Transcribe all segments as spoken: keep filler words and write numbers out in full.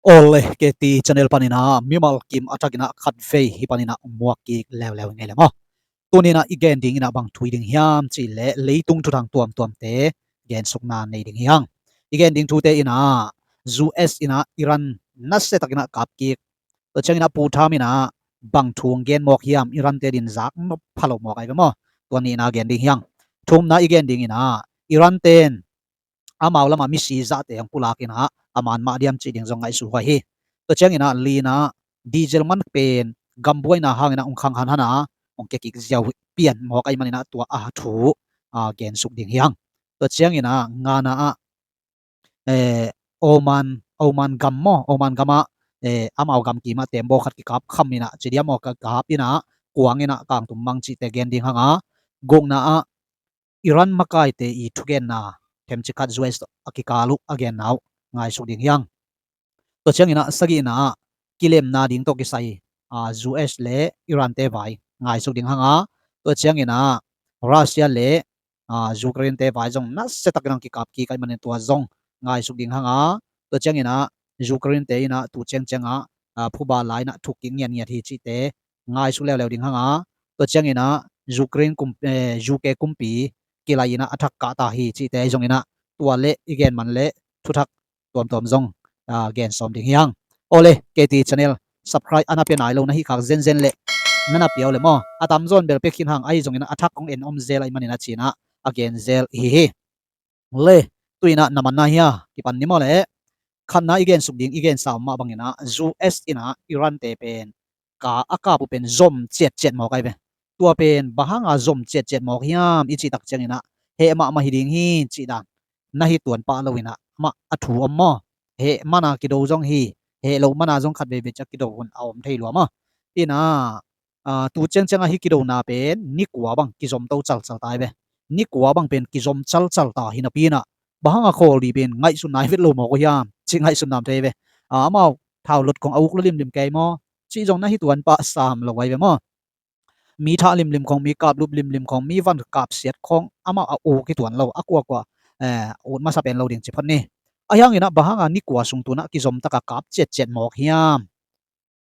Awle, K T channel panin ah mimal kim a thakin ah khatvei hih panin ah muak kik leuleu ing ei le maw. Tuni in ah i gen ding in ah bang thu hi ding hiam cih leh leitung thuthang tuamtuamte gensukna nei ding hi hang. I gen ding thute in ah U S in ah Iran nasia takin ah kap kik. Tua ciangin ah Pu Trump in ah bang thu hong gen mawk hiam, Iran te din zak nop pha lo mawk ai ve maw. Tua nihna gen ding hi hang. Thumna i gen ding in ah Iran ten amau lamah misi zahte hong pulak in ah a man mah diam cih ding zong ngaihsut huai hi. Tua ciangin ah lina diesel man pen gambuaina hangin ah hong khang hanhan a hong kia kik ziau pian mawk ahih manin ah tua a thu, ah, gensuk ding hi hang. Tua ciangin ah ngana ah, eh, Oman, Oman gam maw, Oman gam ah, eh, amau gam kim ah tembaw khat kikap kham in ah, ci diam maw, kikap in ah kuang in ah kangtum mang cihte gen ding hang a, gukna ah Iran makaite i thugenna themcik khat U S a kikal uh a genna uh ngaihsuk ding hi hang. Tua ciangin ah sagihna ah kilemna ding tawh kisai, ah, U S le Iran te vai ngaihsuk ding hang a, tua ciangin ah Russia le, ah, Ukraine te vai zong nasia takin ah kikap kik ahih manin tua zong ngaihsuk ding hang a, tua ciangin ah Ukraine te in ah tu ciangciang ah, ah, phuba lai in ah thuk kik ngiatngiat hi cihte ngaihsuk leuleu ding hang a, tua ciangin ah Ukraine kum, eh, U K kumpi kilai in ah a thak kah ta hi cihte ahi zongin ah tua le i gen man le thuthak tuamtuam zong, ah, gen sawm ding hi hang. Awle, K T channel subscribe a na pia nai lo na hih khak zenzen le na na pia uh le maw, a tamzaw in bel pia khin hang, ahi zongin ah a thak hong en om zel ahih manin ah ci-in ah a gen zel hi hi. Le, tu in ah na manna hi a, kipan ni maw le. Khatna i gensuk ding, i gensa om mah bangin ah U S in ah Iran te pen ka a kap uh pen zom ciatciat mawk ai ve. Tua pen bang hanga zom ciatciat mawk hiam i cih tak ciangin ah heh mahmah hi ding hi cih dan na hi tuan pah lo in ah amah a thu om maw. Heh man a kido zong hi, heh loh man a zong khat veivei ciang kido hun a om thei lua maw. In ah, ah, tu ciangciang ah hih kidona pen ni kua bang kizom to calcal ta ai ve. Ni kua bang pen kizom calcal ta hi napi in ah bang hanga Kawldi pen ngaihsun nai vet lo mawk uh hiam cih ngaihsun nam thei ve. Ah, amau thau lot kong a uk lo limlim kei maw cih zong na hi tuan pah sam lo ai ve maw. Mi thah limlim khong, mi kaplup limlim khong, mi van kapsiat khong amau a uk hi tuan lo, a kuakua, eh, ut masa pen lo ding ci phot ni. Ahi hangin ah bang hanga ni kua sung tu in ah kizom tak a kap ciatciat mawk hiam.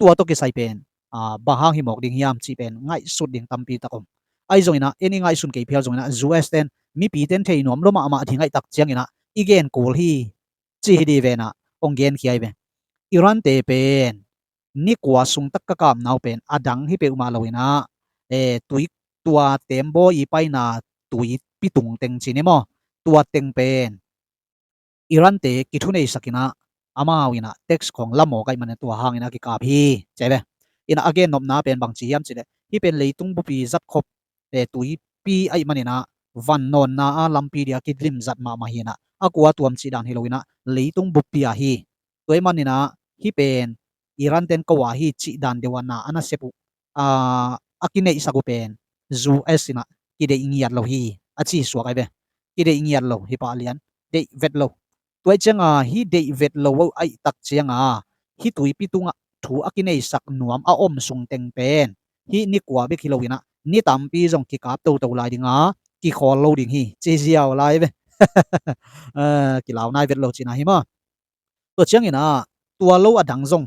Tua tawh kisai pen, ah, bang hang hi mawk ding hiam cih pen ngaihsut ding tampi tak om. Ahi zongin ah en i ngaihsun kei phial zongin ah U S ten mipi ten thei nuam lo mahmah ding ahih tak ciangin ah i gen kul hi ci hi di ven ah hong genkhia ai ve. Iran te pen ni kua sung tak ka kapna uh pen a dang hi peuhmah lo in ah, eh, tui, tua tembaw i paina tuipi tung teng ci ni maw, tua teng pen Iran te kithuneisak in ah amau in ah tax khong la mawk ahih manin tua hangin a kikap hi ci ai ve. In ah a gennopna pen bang ci hiam cih leh hih pen leitung bupi zat khop, eh, tuipi ahih manin ah van nawnna a lampi dia kilim zat mahmah hi in ah a kua tuam cih dan hi lo in ah leitung bupi a hi. Tua ahih manin ah hih pen Iran ten ko a hi cih dan deuh a na a na sep uh, ah, a kineihsak uh pen U S in ah kideih ngiat lo hi a ci suak ai ve. Kideih ngiat lo hi pah lian, deih vet lo. Tua ahih cianga hih deih vet lo uh ahih tak cianga hih tuipi tungah thu a kineihsak nuam a om sung teng pen hih ni kua bek hi lo in ah ni tampi zong kikap toto lai ding a kikhawl lo ding hi ci ziau lai ve. Ah, kilau nai vet lo cihna hi maw. Tua ciangin ah tua lo a dang zong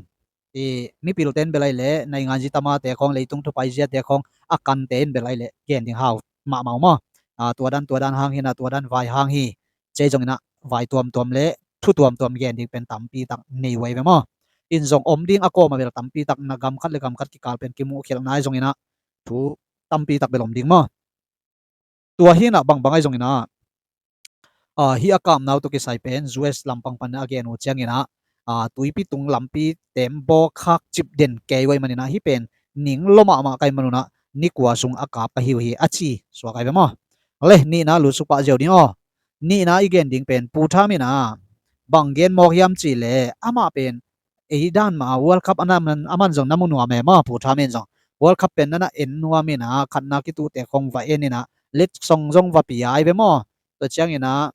i mipil ten bel ai leh naingan zitamate khong, leitung thupai ziate khong a kante in bel ai leh gen ding hau mahmah uh maw. Ah, tua dan tua dan hang hi in ah tua dan vai hang hi. Ci ai zongin ah vai tuamtuam le thu tuamtuam gen ding pen tampi tak nei uh ai ve maw. In zong om ding a kawm a bel tampi tak na gam khat le gam khat kikal pen kimuh khialh nai zongin ah thu tampi tak bel om ding maw. Tua hi in ah bangbang ahi zongin ah, ah, hih a kapna uh tawh kisai pen U S lampang panin a gen uh ciangin ah, ah, tuipi tung lampi tembaw khak cip den kei uh ahih manin ah hih pen ning lua mahmah ka hih man un ah ni kua sung a kap ka hi uh hi a ci suak ai ve maw. Le nihna lutsuk pah ziau ding aw. Nihna i gen ding pen Pu Trump in ah bang gen mawk hiam cih leh amah pen ei dan mah World Cup a na man, a man zong na mu nuam e maw, Pu Trump in zong. World Cup pen na na en nuam in ah khatna kituhte khong va en in ah letsong zong va pia ai ve maw. Tua ciangin ah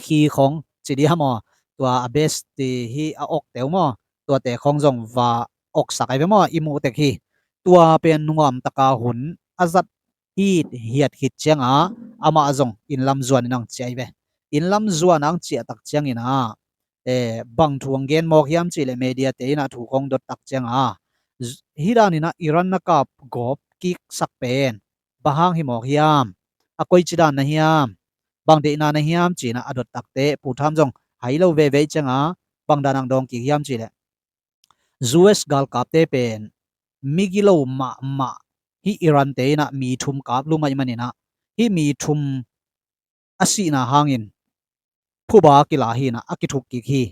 khi khong ci dia maw, tua a best ti hi a okte uh maw, tuate khong zong va oksak ai ve maw, i muh tek hi. Tua pen nuamtaka hun a zat hit hiat khit cianga amah zong inn lam zuan in ang ciah ai ve. Inn lam zuan ang ciah tak ciangin ah eh, bang thu hong gen mawk hiam cih leh media te in ah thu kong dot tak ciang a, hih dan in ah Iran na kap gawp kiksak pen bang hang hi mawk hiam? A koici dan na hiam? Bang deihna na hiam ci-in ah a dot takte Pu Tham zong hai lo veve ciang a, bang dan hong dawng kik hiam cih leh, U S galkapte pen migilo mahmah hih Iran te in ah mi thum kap lum ahih manin ah, hih mi thum a sihna hangin phuba kila hi in ah a kithuk kik hi.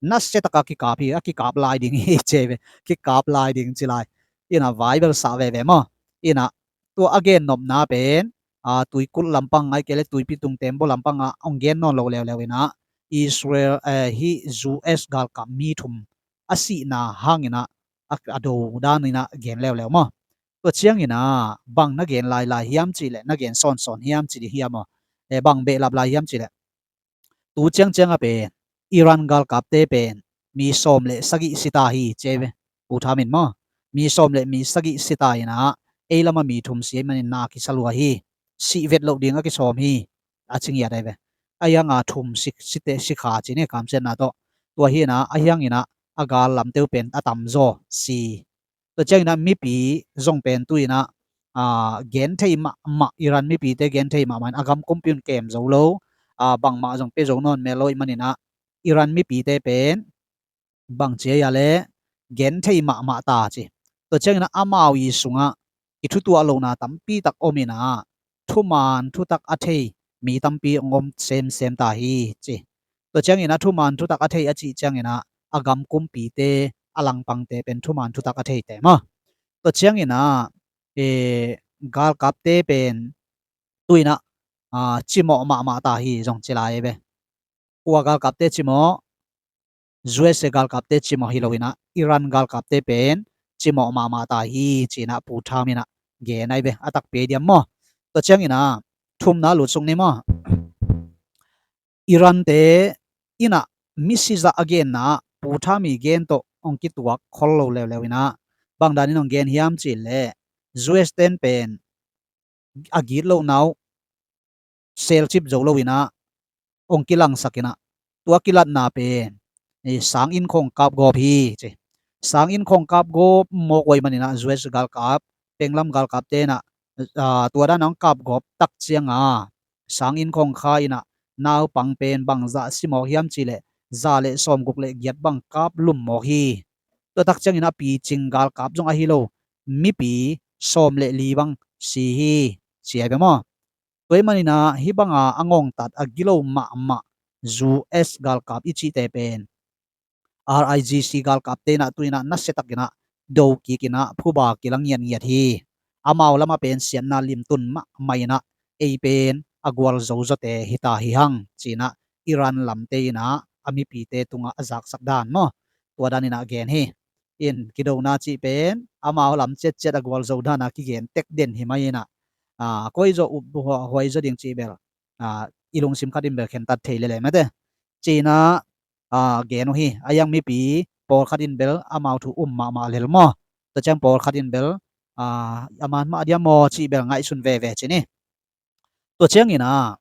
Nasia taka kikap hi, a kikap lai ding hi ci ve, kikap lai ding ci lai. In ah vai bel sa veve maw. In ah tua a gennopna pen, a, tuikulh lampang ahih kei leh tuipi tung tembaw lampang ah hong gen nawn lo leuleu in ah Israel, eh, hih U S galkap mi thum a sihna hangin ah a, a do dan in ah gen leuleu maw. Tua ciangin ah bang na gen lailai hiam cih leh, na gen sawnsawn hiam cih ding hiam maw? Eh, bang behlap lai hiam cih leh, tu ciangciang a pen Iran galkapte pen mi sawm le sagih si ta hi ci ve, Pu Tham in maw. Mi sawm le mi sagih si ta in ah ei lam ah mi thum si ahih manin na kisa lua hi. Sih vet loh ding a kisawm hi, a ci ngiat ahi ve. Ahi hang a thum si, si te, si kha ci ni, kamsiatna tawh. Tua hi in ah, ahi hangin ah a gal lamte uh pen a tamzaw si. Tua ciangin ah mipi zong pen tu in ah, a, genthei mahmah, Iran mipite genthei mahmah in a gam kumpi un kem zo lo, a, bangmah zong pia zo nawn mel lo ahih manin ah Iran mipite pen bang ci hiam cih leh genthei mahmah ta ci. Tua ciangin ah amau i sungah i thutuah lohna tampi tak om in ah thuman thutak a thei mi tampi hong om semsem ta hi ci. Tua ciangin ah thuman thutak a thei a cih ciangin ah a gam kumpite, a langpangte pen thuman thutak a theite maw. Tua ciangin ah, eh, galkapte pen tu in ah, a, cimawh mahmah ta hi zong ci lai ve. Kua galkapte cimawh? U S A galkapte cimawh hi lo in ah Iran galkapte pen cimawh mahmah ta hi ci in ah Pu Tham in ah gen ahi ve, a takpi diam maw. Tua ciangin ah thumna lut suk ni maw. Iran te in ah misi zah a genna ah Pu Tham i gen tawh hong kituak khol lo leuleu in ah bang dan in hong gen hiam cih leh, U S ten pen a gitlohna uh selcip zo lo in ah hong kilangsak in ah, tua kilatna pen, eh, sang inn khawng kapgawp hi ci. Sang inn khawng kapgawp mawk uh ahih manin ah U S galkap, penglam galkapte in ah, ah, tua dan a hong kapgawp tak ciang a sang inn khawng kha in ah naupang pen bangzah si mawk hiam cih leh za le sawmguk le giat bang kap lum mawk hi. Tua tak ciangin a picing galkap zong ahi lo mipi sawm le li bang si hi ci ahi ve maw. Tua ahih manin ah hih bang a a ngongtat a gilo mahmah U S galkap i cihte pen R I G C galkapte in ah tu in ah nasia tak in ah do kik in ah phuba kila ngiatngiat hi. Amau lam ah pen siatna limtun mahmah in ah ei pen a gualzo zawte hi ta hi hang ci in ah Iran lamte in ah a mipite tungah a zaksak dan maw. Tua dan in ah gen hi. In kidona cih pen amau lam ciatciat a gualzo dan a kigen tek den hi mai in ah, a, koi zaw up hua-, huai zaw ding cih bel, a, i lungsim khat in bel khentat thei lele mate. Ci in ah, a, gen uh hi. A, iang mipi pawlkhat in bel amau thu um mahmah lel maw. Tua ciang pawlkhat in bel, a, a man mah diam maw cih bel ngaihsun veve ci ni. Tua ciangin ah,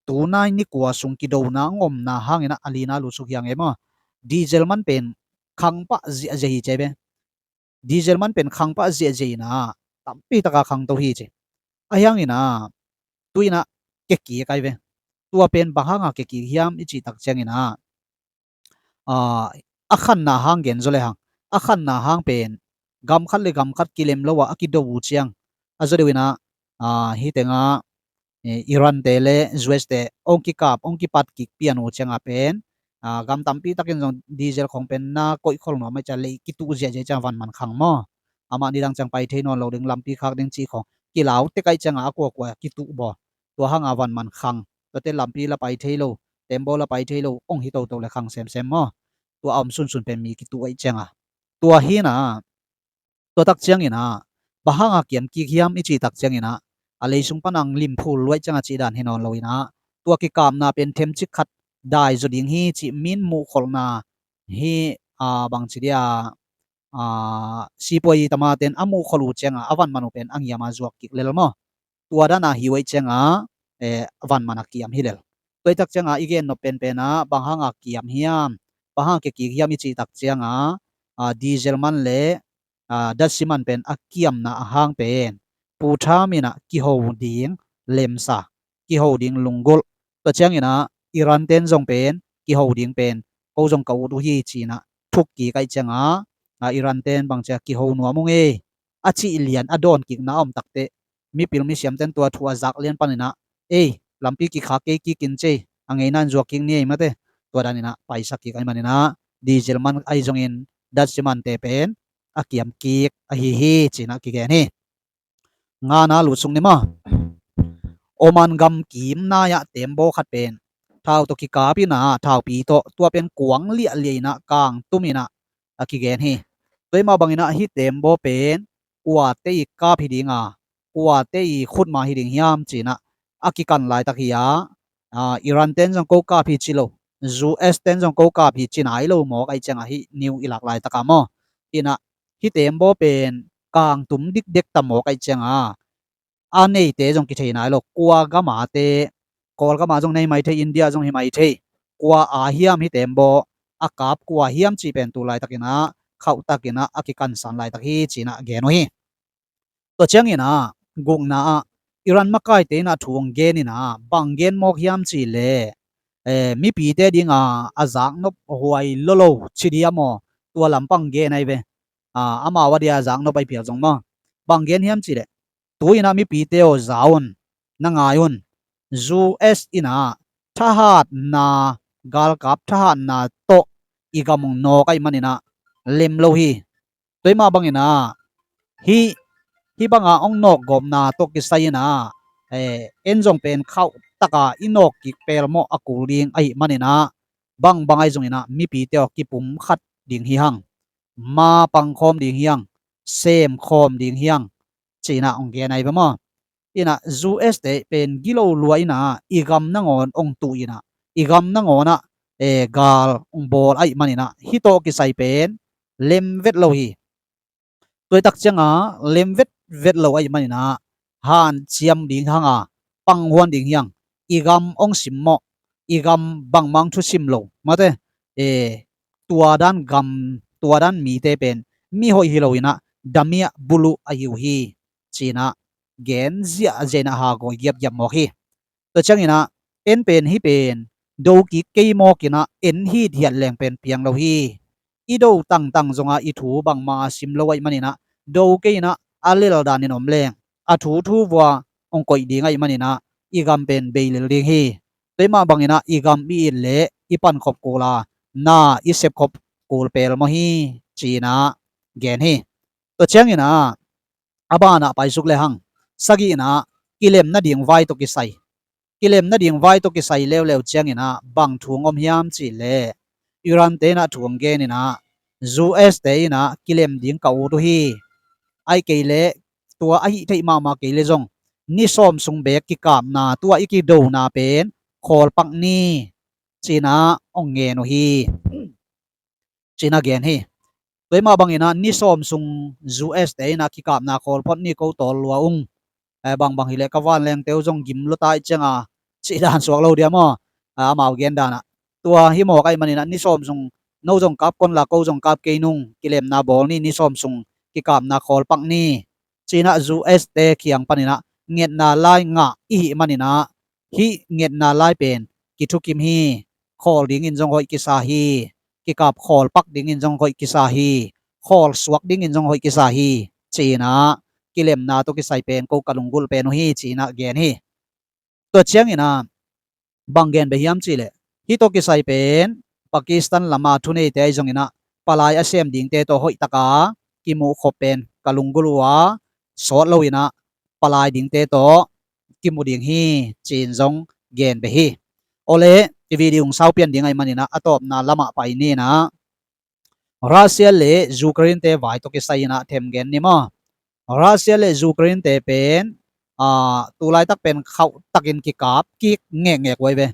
tu nai ni kua sung kidona hong omna hangin ah a lina lut suk hi hang e maw. Diesel man pen khang pah ziahziah hi ci ahi ve. Diesel man pen khang pah ziahziah in ah, tampi taka khangto hi ci. Ahi hangin ah, tu in ah kekik ahi ve. Tua pen bang hanga kekik hiam i cih tak ciangin ah, a, a khanna hang gen zaw le hang. A khanna hang pen gam khat le gam khat kilem lo a, a kido uh ciang a zaw deuh in ah, a, hih tengah, eh, Iran te le U S te hong kikap, hong kipat kik pian uh ciang a pen, a, gam tampi takin zong diesel khawng pen na koih khol nuam ahih ciang lei kituh ziahziah ciang van man khang maw. Amah nidang ciang pai thei nawn lo ding, lampi khak ding cih khawng kilau tek ahih ciang a, a kuakua kituh baw. Tua hanga van man khang. Tuate lampi la pai thei lo, tembaw la pai thei lo, hong hi toto le khang semsem maw. Tua a om sunsun pen mi kituh ahih ciang a. Tua hi in ah, tua tak ciangin ah, bang hanga kiam kik hiam i cih tak ciangin ah, a lei sung pan hong limphul luaih ciang a cih dan hi nawn lo in ah, tua kikapna pen themcik khat dai zaw ding hi cih min muhkholhna hi, a, bang ci dia, a, sipuai tamaten a muhkholh uh ciang a, a van man uh pen a ngiam a zuak kik lel maw. Tua dan a hi uh ahih ciang a, eh, van man a kiam hi lel. Tua ahih tak ciang a i gennop penpen ah bang hanga kiam hiam? bang hang kiakik hiam i cih tak cianga, a, diesel man le, a, datsi man pen a kiamna a hang pen Pu Trump in ah kiho ding lemsa, kiho ding lunggulh. Tua ciangin ah Iran ten zong pen kiho ding pen ko zong ka ut uh hi ci-in ah thuk kik ahih cianga, a, Iran ten bang cia kiho nuam ung ei, a cih lian a dawn kikna a om takteh mipil misiam ten tua thu a zak lian panin ah, ei, lampi kikhak kei kik in cei, a ngeina in zuak kik ni ei mate, tua danin ah paisak kik ahih manin ah diesel man ahi zongin datsi mante pen a kiam kik ahi hi ci-in ah kigen hi. Ngana lutsuk ni maw. Oman gam kim nai-ah tembaw khat pen thau tawh kikap in ah, thaupi tawh, tua pen kuang liahliah in ah kangtum in ah a kigen hi. Tua hi mah bangin ah hih tembaw pen kuate i kap hi ding a, kuate i khutma hi ding hiam ci-in ah a kikan laitak hi a, a, Iran ten zong ko kap hi ci lo, U S ten zong ko kap hi ci nai lo mawk ahih cianga hih news i lak laitak ah maw. In ah hih tembaw pen kangtum dikdek ta mawk ahih cianga a neite zong kithei nai lo, kua gam a te, Kawlgam ah zong nei mai thei, India zong hi mai thei, kua a hiam hih tembaw a kap kua hiam cih pen tu laitakin ah khauhtakin ah a kikansan laitak hi ci-in ah gen uh hi. Tua ciangin ah gukna ah Iran makaite in ah thu hong gen in ah bang gen mawk hiam cih leh, eh, mipite dinga a zaknop huai lolo ci diam aw, tua lampang gen ahi ve. A, amau a dia a zaknop ahi phial zong maw. Bang gen hiam cih leh, tu-in ah mipite aw, za un, na ngai un, U S in ah thahatna, galkap thahatna tawh i gam hong nawk ahih manin ah lem lo hi. Tua hi mah bangin ah hih, hih banga hong nawkgawpna tawh kisai in ah, eh, en zong pen khauhtaka i nawk kik pelmawh a kul ding ahih manin ah bangbang ahi zongin ah mipite aw kipumkhat ding hi hang, ma pangkhawm ding hi hang, semkhawm ding hi hang ci-in ah hong gen ahi ve maw. In ah U S te pen gilo lua in ah i gam nangawn hong tuh in ah i gam nangawn ah, eh, gal hong bawl ahih manin ah hih tawh kisai pen lem vet lo hi. Tua hi tak cianga lem vetvet lo ahih manin ah hanciam ding hi hang a, panghuan ding hi hang. I gam hong simmawh, i gam bangmah hong thusim lo mate, eh, tua dan gam, tua dan mite pen mi hoih hi lo in ah damiah buluh ahi uh hi ci-in ah gen ziahziah in ah hagawi giapgiap mawk hi. Tua ciangin ah en pen hih pen do kik kei mawk in ah en hithiat leng pen piang lo hi. I do tangtang zong ah i thu bangmah a sim lo ahih manin ah do kei in ah a lel danin om leng a thu thu vua hong koih ding ahih manin ah i gam pen bei lel ding hi. Tua hi mah bangin ah i gam i it leh i pankhop kul a, na i sepkhop kul pelmawh hi ci-in ah gen hi. Tua ciangin ah a banah paisuk le hang, sagihna ah kilemna ding vai tawh kisai. Kilemna ding vai tawh kisai leuleu ciangin ah bang thu hong om hiam cih leh, Iran te in ah thu hong gen in ah U S te in ah kilem ding ka ut uh hi. Ahih kei leh tua a hih theih mahmah kei leh zong ni sawm sung beek kikapna, tua i kidona pen khawlpak ni ci-in ah hong ngen uh hi ci-in ah gen hi. Tua hi mah bangin ah ni sawm sung U S te in ah kikapna khawl phot ni, ko tawl lua ung. Eh, bangbang hileh ka vanlengte uh zong gim lua ta ahih cianga cih dan suak lo dia maw. Ah, amau gen dan ah tua hi mawk ahih manin ah ni sawm sung no zong kap kon la, ko zong kap kei nung, kilemna bawl ni, ni sawm sung kikapna khawl pak ni ci-in ah U S te kiang panin ah ngetna lai ngah i hih manin ah hih ngetna lai pen kithukim hi. Khawl dingin zong hoih kisa hi. Kikap khawl pak dingin zong hoih kisa hi. Khawl suak dingin zong hoih kisa hi ci-in ah kilemna tawh kisai pen ko ka lunggulh pen uh hi ci-in ah gen hi. Tua ciangin ah bang gen beh hiam cih leh, hih tawh kisai pen Pakistan lama thuneite ahi zongin ah palai a sem dingte tawh hoihtaka kimuhkhop pen ka lunggulh uh a, sawt loin ah palai dingte tawh kimu ding hi ci-in zong gen beh hi. Awle, i video hong saupian ding ahih manin ah a tawpna lamah pai ni in ah, Russia le Ukraine te vai tawh kisai in ah them gen ni maw. Russia le Ukraine te pen, ah, tu laitak pen khauhtakin kikap kik ngekngek uh ahi ve.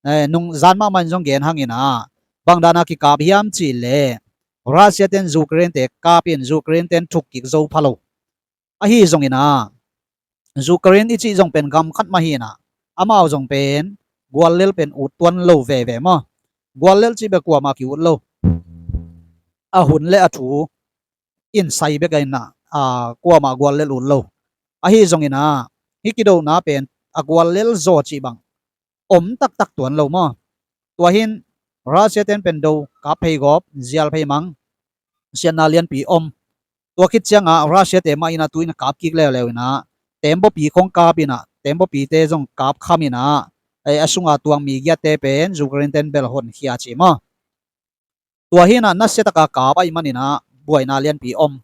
Eh, nung zan mahmah in zong gen hang in ah, bang dan a kikap hiam cih leh, Russia ten Ukraine te kap in Ukraine ten thuk kik zo pha lo. Ahi zongin ah, Ukraine i cih zong pen gam khat mah hi in ah, amau zong pen guallel pen ut tuan lo veve maw. Guallelh cih bek kuamah ki-ut lo. A hun le a thu in sai bek a inah, a, kuamah guallelh ut lo. Ahi zongin ah, hih kidona pen a guallelh zaw cih bang om taktak tuan lo maw? Tua hin Russia ten pen do kap phei gawp, zial phei mang, siatna lianpi om. Tua khit ciangah Russia te mah inah tu-in a kap kik leuleu inah, tembaw pi khong kap inah, tembaw pite zong kap kham inah, eh, a sunga tuang mi giatte pen Ukraine ten bel honkhia ci maw? Tua hinah nasia taka kap ahih maninah buaina lianpi om.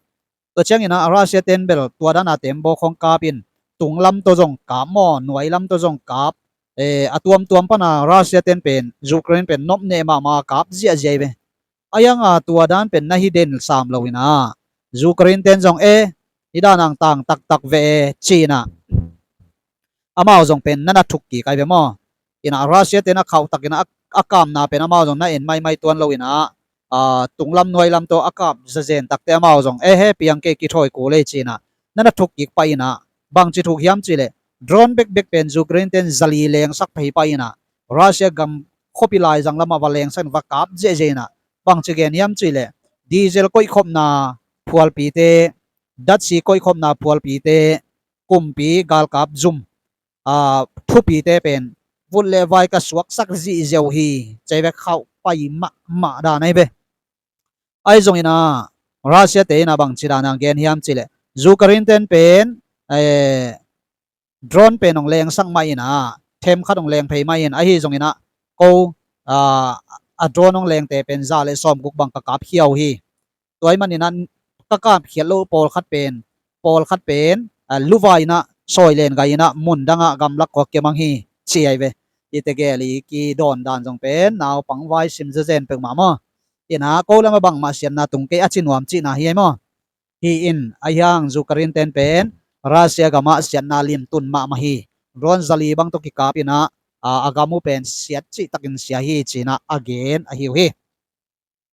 Tua cianginah Russia ten bel tua dana tembaw khong kap in, tunglam tawh zong kap maw, nuailam tawh zong kap, eh, a tuamtuam pana Russia ten pen Ukraine pen nopneh mahmah kap ziahziah hi ve. Ahi hanga tua dan pen na hi den sam lo inah Ukraine ten zong, eh, hih dan hang tang taktak ve e, ci-inah amau zong pen na na thuk kik ai ve maw? Inah Russia ten a khauh takinah a, a kamna pen amau zong na en maimai tuan lo inah, a, tunglam nuailam tawh a kap zazen takte amau zong, eh, he piang kei, kithawi kul ei, ci-inah na na thuk kik pah inah, bangci thuk hiam cihleh, drone bekbek pen Ukraine ten zali lengsak phei pah inah, Russia gam khuapi laizang lamah va lengsak in va kap ziahziah inah, bangci gen hiam cihleh, diesel koihkhopna phualpite, datsi koihkhopna phualpite, kumpi galkap zum, a, thupite pen vut le vai ka suaksak zihziau hi, cei ve, khauh pai mahmah dan ahi ve. Ahi zongin ah Russia te inah bangci dan a gen hiam cihleh, Ukraine ten pen, eh, drone pen hong lengsak mah inah, themkhat hong leng phei mah in, ahi zongin ah ko, a, a drone hong lengte pen za le sawmguk bang ka kap hiau hi. Tua ahih maninah ka kapkhiat loh pawlkhat pen, pawlkhat pen, a, luva inah, sawi len gai inah, mun dangah gamlak khua kia mang hi, ci ai ve. Hihte gel i kidawn dan zong pen naupang vai sim zazen peuhmah maw? Inah ko lamah bangmah siatna tung kei a ci nuam cihna hi ai maw? Hi in, ahi hang Ukraine ten pen Russia gamah siatna limtun mahmah hi. Drone zali bang tawh kikap inah, a, a gam uh pen siat cihtakin sia hi, ci-inah a gen ahi uh hi.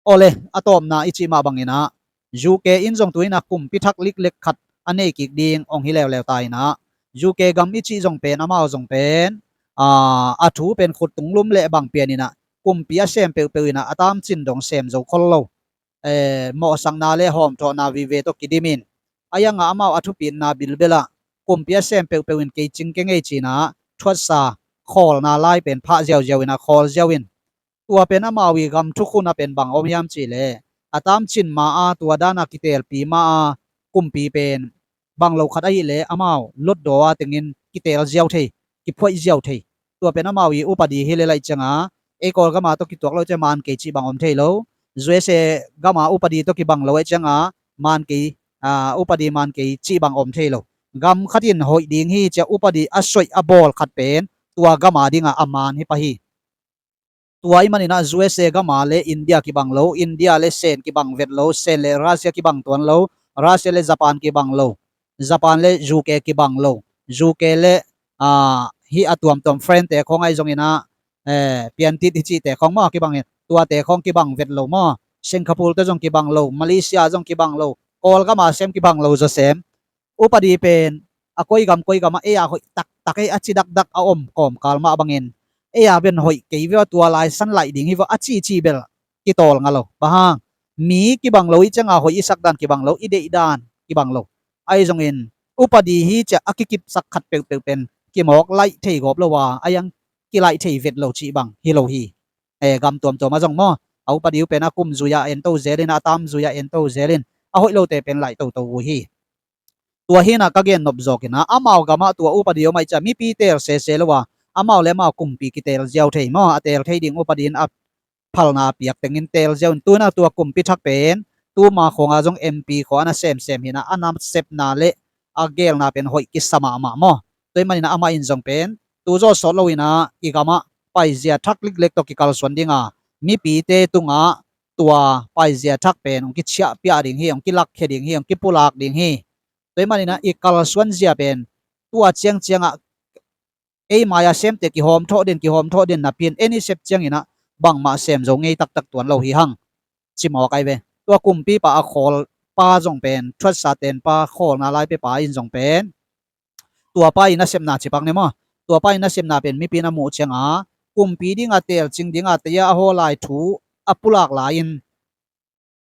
Awle, a tawpna i cih mah banginah U K in zong tu-inah kumpi thak liklek khat a nei kik ding hong hi leuleu ta inah, U K gam i cih zong pen, amau zong pen, a, a thu pen khut tunglum le bang pian inah kumpi a sem peuhpeuh inah a tamcin dong sem zo khol lo. Eh, mawhsakna le hawmthawhna vive tawh kidim in, ahi hanga amau a thupitna bilbelah kumpi a sem peuhpeuh in kei cing kei ngei ci-inah thuatsa khawlna lai pen phah ziauziau inah khawl ziau in, tua pen amau i gam thukhun a pen bang om hiam cihleh, a tamcin ma-a tua dana kitelpi ma-a kumpi pen bang lo khat ahih leh amau lotdaw a tengin kitel ziau thei, kiphuaih ziau thei. Tua pen amau i upadi hi leh laih cianga, ei Kawlgama tawh kituak lo ciang man kei cih bang om thei lo. U S A gama upadi tawh kibang lo ahih cianga man kei, a, upadi man kei cih bang om thei lo. Gam khat in hoih ding hi cia upadi a soih a bawl khat pen tua gama dinga a man hi pah hi. Tua ahih maninah U S A gama le India kibang lo, India le Sen kibang vet lo, Sen le Russia kibang tuan lo, Russia le Japan kibang lo, Japan le U K kibang lo, U K le, a, hih a tuamtuam friend te khong ahi zonginah, eh, piantit hi cihte khong maw kibang hi, tuate khong kibang vet lo maw? Singapore te zong kibang lo, Malaysia zong kibang lo, Kawlgama sem kibang lo zawsem. Upadi pen a koi gam koi gamah ei a hoih taktak ei a ci dakdak a om kawmkal mah bangin, ei a pen hoih kei veu a, tua lai san laih ding hi veu a cici bel kitawl nga lo. Bang hang? Mi kibang lo i cianga hoih i sakdan kibang lo, i deihdan kibang lo. Ahi zongin upadi hi ciah a kikipsak khat peuhpeuh pen kimawk laih thei gawp lo a, a yang kilaih thei vet lo cih bang hi lo hi. Eh, gam tuamtuam a zong maw, a upadi uh pen a kum zui-a ento zelin, a tam zui-a ento zelin, a hoih lote pen laih toto uh hi. Tua hinah ka gen nop zawkinah amau gamah tua upadi om aih ciah mipi teel sese lo a, amau le amau kumpi kiteel ziau thei maw, a teel thei ding upadi in a phalna a piak tengin teel ziau in, tuinah tua kumpi thak pen tuma khawnga zong M P khawng a na semsem hinah a nasepna le a geelna pen hoih kisa mahmah maw? Tua ahih maninah amah in zong pen tu zaw sawt loinah i gamah paizia thak liklek tawh kikalsuan dinga, mipite tungah tua paizia thak pen hong kichiahpiah ding hi, hong kilakkhia ding hi, hong kipulak ding hi. Tua ahih maninah i kalsuan zia pen tua ciangciangah ei mai-a semte kihawmthawh den, kihawmthawh den napi-in en i sep cianginah bangmah sem zo ngei taktak tuan lo hi hang. Cimawk ai ve. Tua kumpipa a khawlpa zong pen, thuatsa tenpa khawlna lai pepa in zong pen, tuapa i nasepna cipak ne maw? Tuapa i nasepna pen mipi in a muh cianga kumpi dinga teelcing dinga teia a haw lai thu a pulak lai-in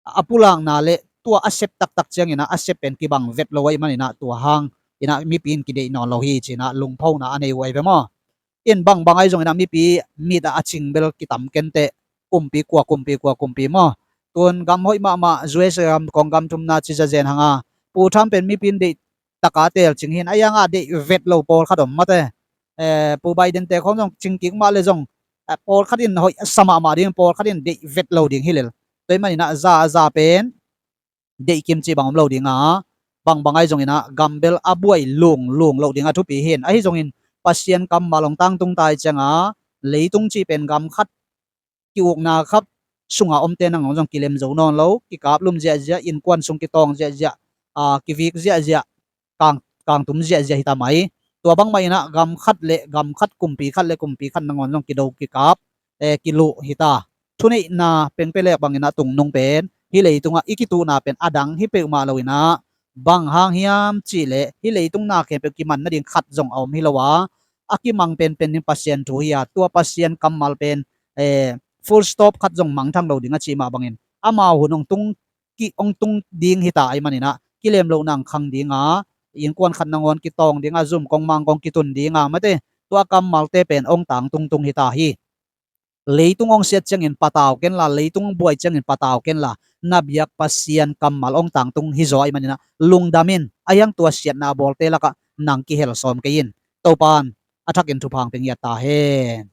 a pulakna le tua a sep taktak cianginah a sep pen kibang vet lo ahih maninah tua hang inah mipi in kideih nawn lo hi cinah lungphona a nei uh ahi ve maw? In bangbang ahi zonginah mipi mit ah a cing bel kitam kenteh kumpi kua kumpi kua kumpi maw? Tun gam hoih mahmah U S A gam kong gam thumna ci zazen hanga Pu Trump pen mipi in deih taka teelcing hin a ianga deih vet lo pawlkhat om mate. Pu Biden te khawng zong cingkik mah le zong pawlkhat in hoih a sa mahmah ding pawlkhat in deih vet lo ding hi lel. Tua ahih maninah za a za pen deih kim cih bang om lo dinga bangbang ahi zonginah gambel a buai lung lung loh ding a thupi hin ahi zongin Pasian kammal hong tangtung tai cianga leitung cih pen gam khat ki-ukna khat sunga omte nangawn zong kilem zo nawn lo, kikap lum ziahziah, innkuan sung kitawng ziahziah, kivik ziahziah, kang, kangtum ziahziah hita mai. Tua bangmah inah gam khat le gam khat, kumpi khat le kumpi khat nangawn zong kido kikap kiluh hita. Thuneihna pengpelek banginah tungnung pen hih leitungah i kituhna pen a dang hi peuhmah loinah bang hang hiam cihleh hih leitung na khempeuh kiman nading khat zong a om hi lo a, a kimang penpen ding Pasian thu hi a, tua Pasian kammal pen full stop khat zong mangthang lo ding a cih mah bangin amau hun hong tung, hong tung ding hita ahih maninah kilem loh nang khang dinga innkuan khat nangawn kitawng dinga zum kong mang kong kitun dinga mate tua kammalte pen hong tang tungtung hita hi. Leitung hong siat ciangin patau kenla, leitung hong buai ciangin patau kenla, na biak Pasian kammal hong tangtung hi zaw ahih maninah lungdam in a hiang tua siatna a bawlte lakah nang kihel sawm kei in. Topan a thakin thupha hong pia ngiat ta hen.